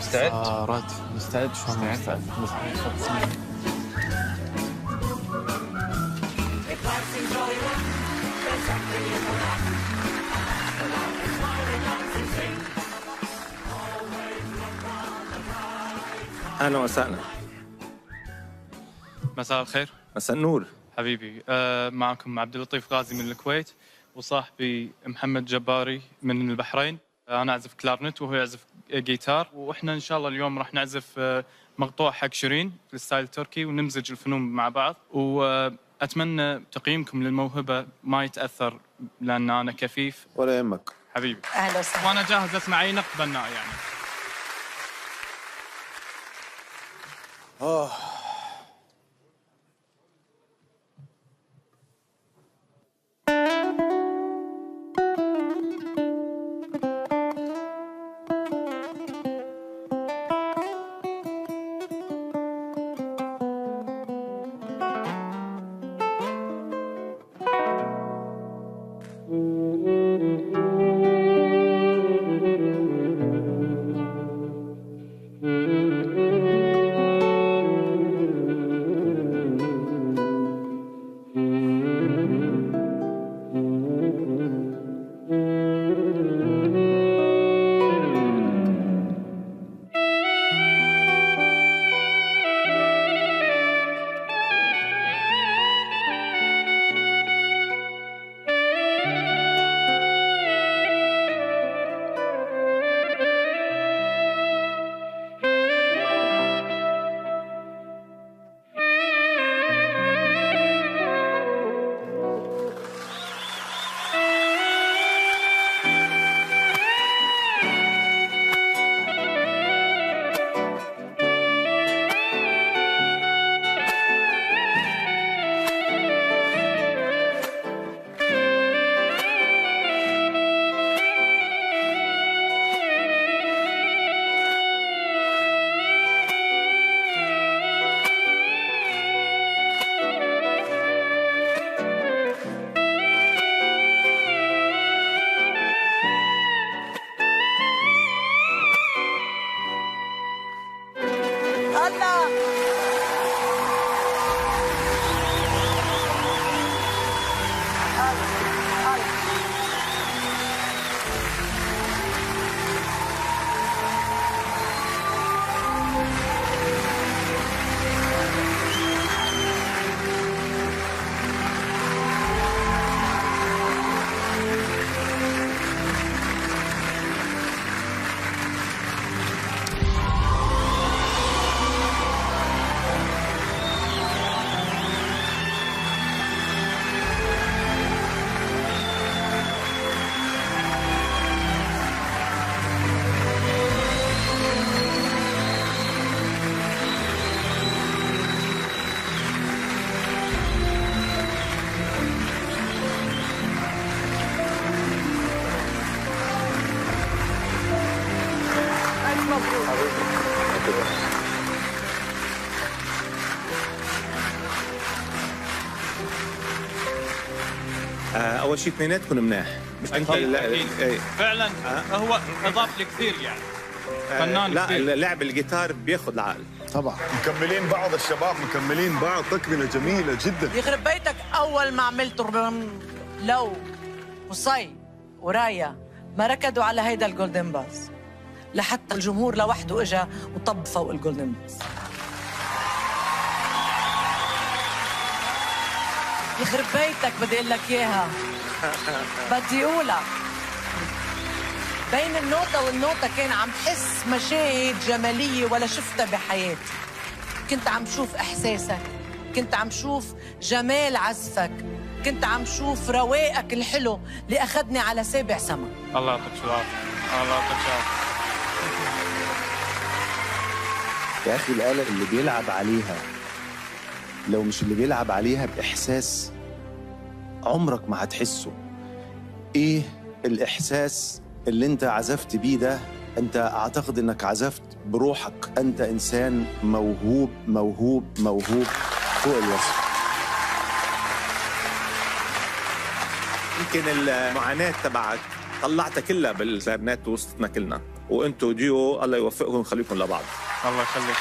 مستعد؟ راد مستعد. شو مستعد؟ اهلا وسهلا. مساء الخير. مساء النور حبيبي. معكم عبد اللطيف غازي من الكويت، وصاحبي محمد جباري من البحرين. انا اعزف كلارنت وهو يعزف جيتار، واحنا ان شاء الله اليوم راح نعزف مقطوع حق شيرين في ال style التركي ونمزج الفنون مع بعض. واتمنى تقييمكم للموهبه ما يتاثر لان انا كفيف. ولا يهمك حبيبي. اهلا وسهلا. وانا جاهز اسمع اي نقد بناء يعني. اول شيء اثنيناتكم مناح. مش انت لا فعلا. هو اضاف لي كثير يعني. فنان لا كثير. لعب الجيتار بياخذ العقل طبعا. مكملين بعض الشباب، مكملين بعض، تكمله جميلة جدا. يخرب بيتك. اول ما عملت لو قصي ورايا ما ركضوا على هيدا ال golden buzz لحتى الجمهور لوحده اجى وطب فوق ال golden buzz. يخرب بيتك بدي اقول لك اياها، بدي اقولها. بين النوتة والنوتة كان عم حس مشاهد جمالية ولا شفتها بحياتي. كنت عم شوف إحساسك، كنت عم شوف جمال عزفك، كنت عم شوف رواقك الحلو اللي أخذني على سابع سما. الله يعطيك العافية، الله يعطيك العافية. يا أخي الآلة اللي بيلعب عليها لو مش اللي بيلعب عليها بإحساس عمرك ما هتحسه. إيه الإحساس اللي أنت عزفت بيه ده؟ أنت أعتقد أنك عزفت بروحك. أنت إنسان موهوب موهوب موهوب فوق الوصف. يمكن المعاناة تبعك طلعتها كلها بالكلارنت وسطنا كلنا، وانتم ديو، الله يوفقكم ويخليكم لبعض. الله يخليك.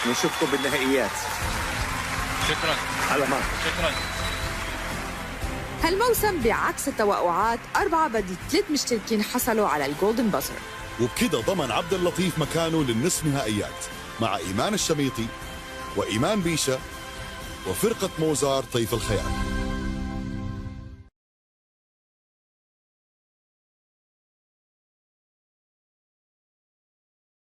نشوفكم بالنهائيات. شكرا. على ما شكرا. هالموسم بعكس التوقعات 4 بدل 3 مشتركين حصلوا على ال golden buzzer. وبكده ضمن عبد اللطيف مكانه للنصف نهائيات مع إيمان الشميطي وإيمان بيشا وفرقة موزار طيف الخيال.